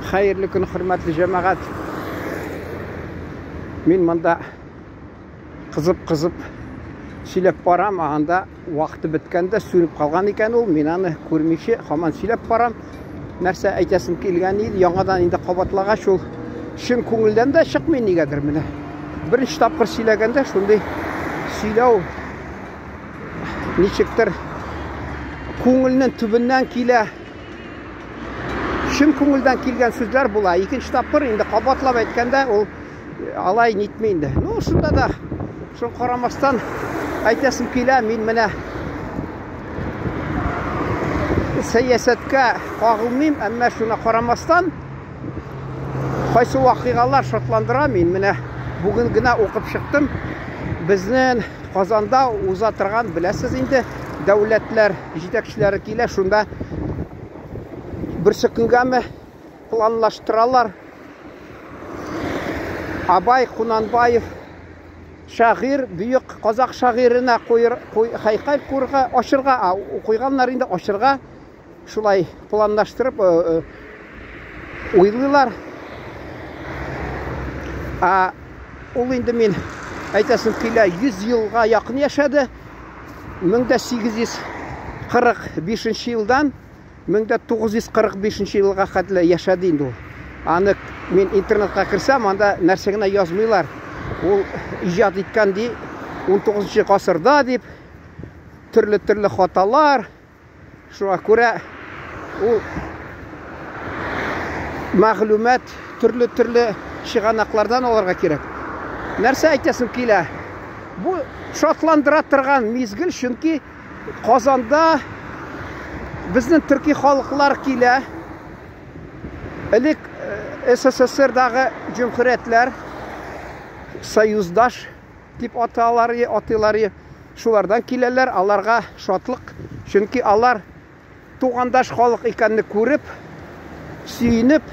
Хәерле көн, хөрмәтле җәмәгать. Мин монда кызып-кызып сөйләп барам, ә анда вакыты беткәндә сүнеп калган икән ул. Мин аны күрмичә һаман сөйләп барам. Нәрсә әйтәсем килгән иде, яңадан инде кабатлагач ул чын күңелдән дә чыкмый нигәдер менә. Беренче тапкыр сөйләгәндә шундый сөйләү ничектер күңелнең төбеннән килә. Чын күңелдән килгән сүзләр була. Икенче тапкыр инде кабатлап әйткәндә ул алай нитми инде. Ну, шунда да шуны карамастан әйтәсем килә, мин менә сәясәткә кагылмыйм, әмма шуна карамастан кайсы вакыйгалар шатландыра, мин менә бүген генә укып чыктым. Безнең Казанда уза торган, беләсез инде, дәүләтләр җитәкчеләре килә, шунда берсе көнгәме планлаштыралар. Абай Кунанбаев шагыйрь, бөек казак шагыйренә куер, куй, һәйкәл куырга, ачырга, а, куйганнар инде ачырга шулай планлаштырып э, э, уйлыйлар. А ул инде мин әйтәсем килә, 100 елга якын яшәде. 1845 елдан 1945 елга хәтле яшәде инде ул. Аны мин интернетка керсәм, анда нәрсә генә язмыйлар. Ул иҗат иткән ди 19 гасырда дип, төрле-төрле хаталар. Шуңа күрә ул мәгълүмат төрле-төрле чыганаклардан алырга кирәк. Нәрсә әйтәсем килә? Бу шатландыра торган мизгел, чөнки Казанда безнең төрки халыклар килә. Элек э, СССРдагы җөмһүриятләр союздаш дип аталар, атыйлар. Шулардан киләләр, аларга шатлык, чөнки алар тугандаш халык икәнне күреп, сөенеп,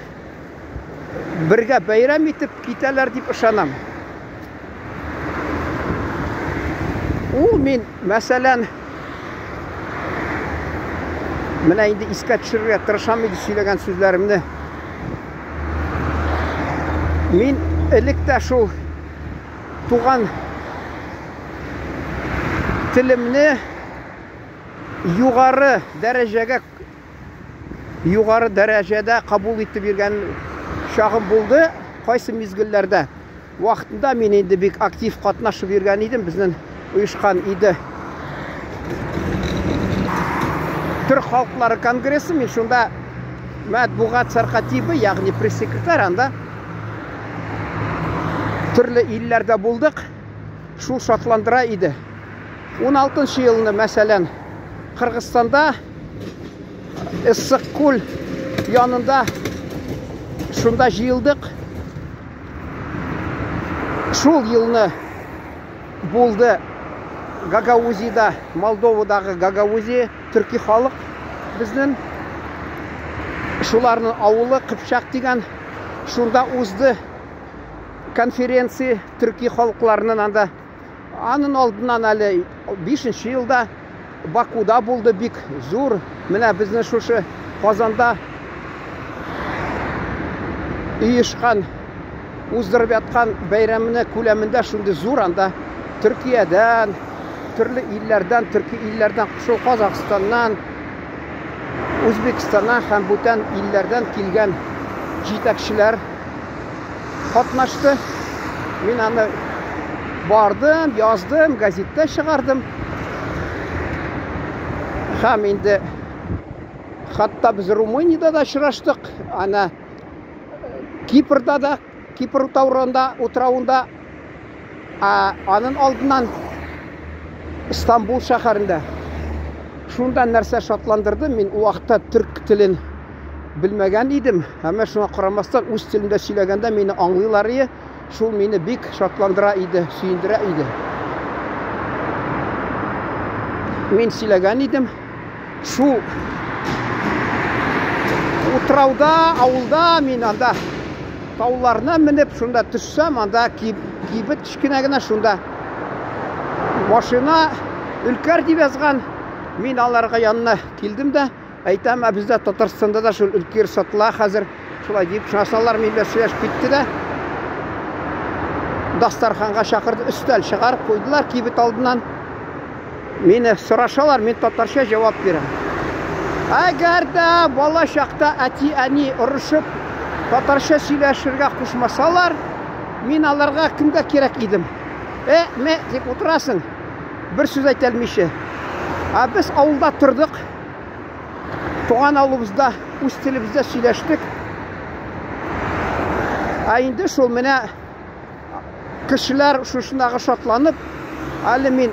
бергә бәйрәм итеп китәләр дип ышанам. Ул мин, мәсәлән, менә инде искә төшерергә тырышам инде сөйләгән сүзләремне. Мин элек тә шул туган телемне югары дәрәҗәгә югары дәрәҗәдә кабул итеп йөргән чагым булды. Кайсы мизгелләрдә? Вакытында мин инде бик актив катнашып йөргән идем. Безнең оешкан иде Төрк халыклары конгрессы. Мин шунда матбугат сәркатибы, ягъни пресс-секретарь, анда төрле илләрдә булдык. Шул шатландыра иде. 16 елны, мәсәлән, Кыргызстанда Иссык-Күл янында шунда җыелдык. Шул елны булды Гагаузида, Молдовадагы Гагаузия, төрки халык безнең. Шуларның авылы Кыпчак дигән, шунда узды конференция төрки халыкларының анда. Анын алдыннан әле 5 елда Бакуда булды бик зур. Менә безнең шушы Казанда оешкан, уздырып яткан бәйрәмне күләмендә шундый зур анда Төркиядән, төрле илләрдән, төрки илләрдән, шул Казахстаннан, Үзбекстаннан һәм бүтән илләрдән килгән җитәкчеләр катнашты. Мин аны бардым, яздым, газетта чыгардым. Һәм инде хатта без Румыниядә дә очраштык. Ана Кипрда да, Кипр утравында, утравында, ә анын алдыннан Стамбул шәһәрендә. Шунда нәрсә шатландырды, мин ул вакытта төрк телен белмәгән идем. Әмма шуңа карамастан үз телемдә сөйләгәндә мине аңлыйлар иде. Шул мине бик шатландыра иде, сөендерә иде. Мин сөйләгән идем. Шул утрауда, авылда мин анда тауларына менеп, шунда төшсәм, анда кибет кечкенә генә, шунда машина Өлкәр дип язган. Мин аларга янына килдем дә, әйтәм, ә бездә Татарстанда да шул Өлкәр сатыла хәзер. Шулай дип, шуннан алар минем белән сөйләшеп китте дә, дастарханга чакырды, өстәл чыгарып куйдылар кибет алдыннан. Мине сорашалар, мин татарча җавап бирәм. Әгәр дә бала чакта әти-әни орышып татарча сөйләшергә кушмасалар, мин аларга кемгә кирәк идем? Э, ме дип утырасың, бер сүз әйтә алмыйча. Ә без авылда тордык. Туган авылыбызда үз телебездә сөйләштек. Ә инде шул менә кешеләр шушындагы шатланып, әле мин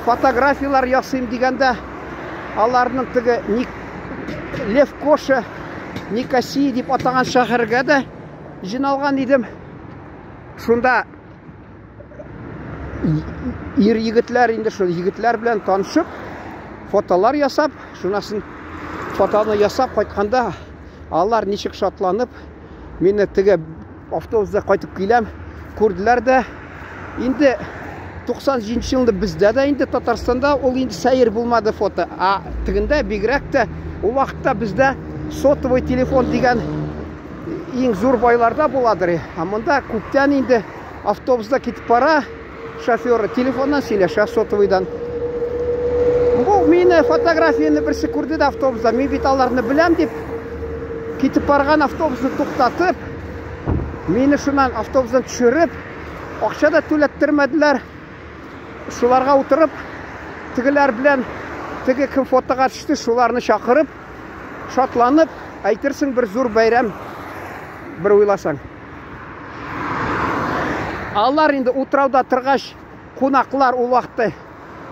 фотографияләр ясыйм дигәндә, аларның теге Ник Левкоша, Никосия дип атаган шәһәргә дә җыйналган идем. Шунда ир егетләр инде шул егетләр белән танышып, фотолар ясап, шунасын фотоны ясап кайтканда алар ничек шатланып, мине теге автобуста кайтып киләм, күрделәр дә. Инде 97 елда бездә дә инде Татарстанда ул инде сәер булмады фото. А тегендә бигрәк тә ул вакытта бездә сотовый телефон дигән иң зур байларда буладыр. А монда күптән инде автобуста китеп бара, шоферы телефоннан сөйләшә сотовыйдан. Бу мине фотографияне берсе күрде дә автобуста, мин бит аларны беләм дип, китеп барган автобусны туктатып, мине шуннан автобустан төшереп, акча да түләттермәделәр. Шуларга утырып, тегеләр белән теге кем фотога төште, шуларны чакырып, шатланып, әйтерсең бер зур бәйрәм, бер уйласаң. Алар инде утрауда торгач, кунаклар ул вакытта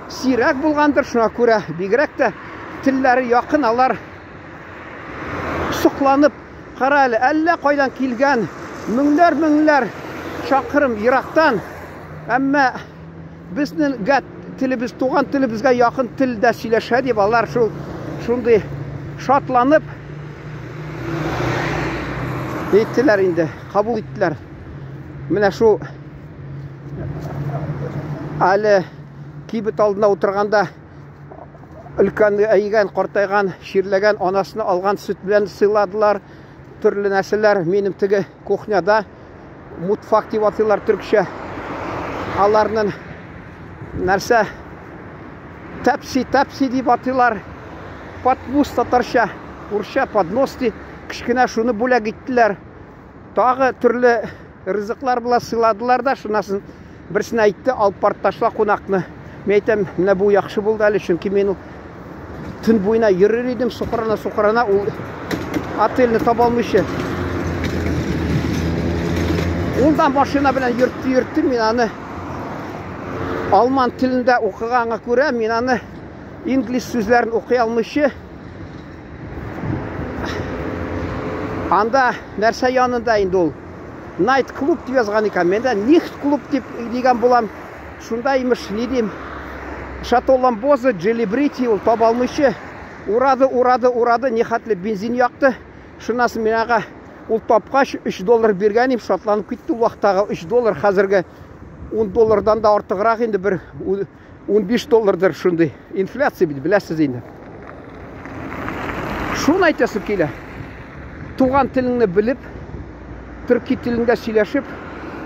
сирәк булгандыр, шуңа күрә бигрәк тә телләре якын, алар сокланып, кара әле, әллә кайдан килгән, меңләр-меңләр чакрым ерактан, әмма безнең гәт телебез, туган телебезгә якын телдә сөйләшә дип, алар шул шундый шатланып иттеләр инде, кабул иттеләр. Менә шул әле кибет алдында утырганда өлкән әйгән, картайган, чирләгән анасны алган сөт белән сыйладылар. Төрле нәрсәләр минем теге кухняда мутфак дип атыйлар төркчә. Аларның нәрсә тәпси, тәпси дип атыйлар. Поднос татарча, урысча поднос ди. Кечкенә шуны бүләк иттеләр. Тагы төрле ризыклар белән сыйладылар да, шунасын берсенә әйтте, алып барып ташла кунакны. Мин әйтәм, менә бу яхшы булды әле, чөнки мин ул төн буена йөрер идем, сукрана-сукрана ул отельне таба алмыйча. Ул да машина белән йөртте, йөртте, мин аны алман телендә укыганга күрә, мин аны инглиз сүзләрен укый алмыйча, анда нәрсә янында инде ул? Найт клуб дип язган икән. Мен дә Нихт клуб дип дигән булам. Шунда имеш, ни дим? Шато Ламбоза, Джелибрити ул таба алмыйча урады, урады, урады, нихәтле бензин якты. Шуннан соң мин ага ул тапкач 3 доллар биргән идем, шатланып китте. Ул вакыттагы 3 доллар хәзерге 10 доллардан да артыграк инде бер 15 доллардыр шундый. Инфляция бит, беләсез инде. Шуны әйтәсем килә. Туган телеңне белеп, төрки телендә сөйләшеп,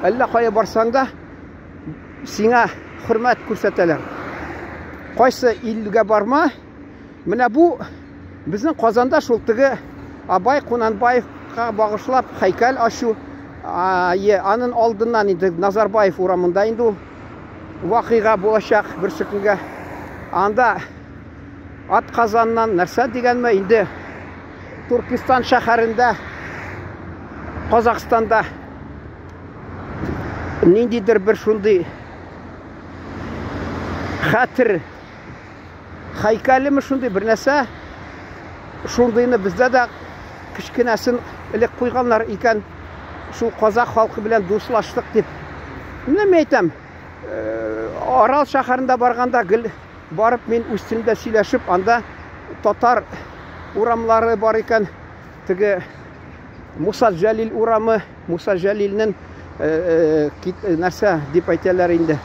әллә кая барсаң да, сиңа хөрмәт күрсәтәләр. Кайсы илгә барма, менә бу безнең Казанда шул теге Абай Кунанбаевка багышлап һәйкәл ачу, анын алдыннан инде Назарбаев урамында инде ул вакыйга булачак берсе көнгә. Анда ат Казаннан нәрсә дигәнме инде Туркестан шәһәрендә, Казахстанда ниндидер бер шундый хәтер һәйкәлеме шундый бер нәрсә, шундыйны бездә дә кечкенәсен элек куйганнар икән, шул казах халкы белән дуслаштык дип. Менә мин әйтәм, Арал шәһәрендә барганда гел барып мин үз телемдә сөйләшеп, анда татар урамнары бар икән, теге Муса Җәлил урамы, Муса Җәлилнең нәрсә дип әйтәләр инде.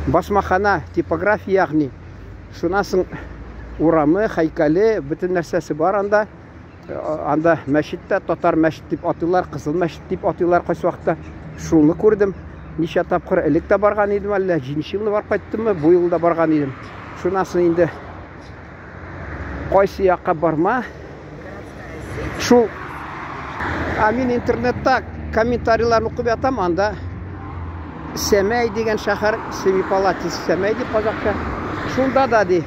Басмахана, типография ягъни. Шуннан соң урамы, һәйкәле, бөтен нәрсәсе бар анда. Анда мәчет тә, татар мәчет дип атыйлар, кызыл мәчет дип атыйлар кайсы вакытта. Шуны күрдем. Ничә тапкыр элек тә барган идем әллә, җиденче елны барып кайттыммы, бу елны да барган идем. Шуннан соң инде кайсы якка барма, шул А мин интернетта комментарийларны укып ятам, анда Сәмәй дигән шәһәр, Семипалатинск Сәмәй дип казакча. Шунда да ди,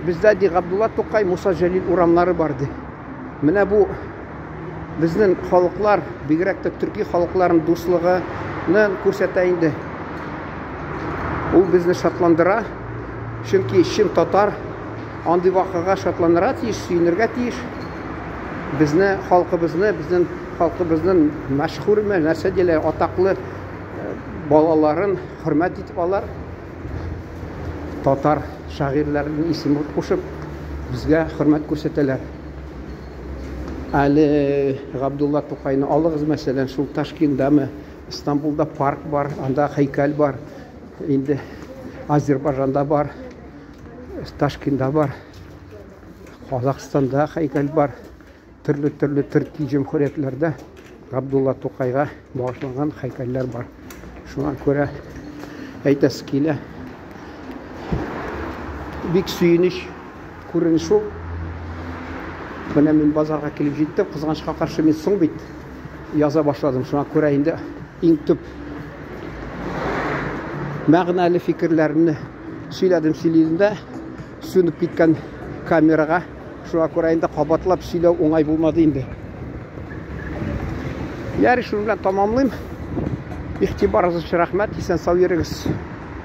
бездә ди Габдулла Тукай, Муса Җәлил урамнары бар ди. Менә бу безнең халыклар, бигрәк тә төрки халыкларының дуслыгын күрсәтә инде. Ул безне шатландыра. Чөнки чын татар андый вакыйга шатланырга тиеш, сөенергә тиеш. Безне халкыбызны, безнең халкыбызның мәшһүрме, нәрсә диләр, атаклы балаларын хөрмәт итеп алар татар шагыйрьләренең исемен кушып безгә хөрмәт күрсәтәләр. Әле Габдулла Тукайны алыгыз, мәсәлән, шул Ташкентдамы, Истанбулда парк бар, анда һәйкәл бар. Инде Азербайҗанда бар, Ташкентда бар, Казахстанда һәйкәл бар. Төрле-төрле төрки җөмһүриятләрдә Габдулла Тукайга багышланган һәйкәлләр бар. Шуңа күрә әйтәсе килә. Бик сөенеч күренеш ул. Менә мин базарга килеп җиттем. Кызганычка каршы мин соң бит яза башладым. Шуңа күрә инде иң төп мәгънәле фикерләремне сөйләдем, сөйлидем дә сүнеп киткән камерага. Шуңа күрә инде кабатлап сөйләү уңай булмады инде. Ярый, шуның белән тамамлыйм. Игътибарыгыз өчен рәхмәт. Исән сау йөрегез.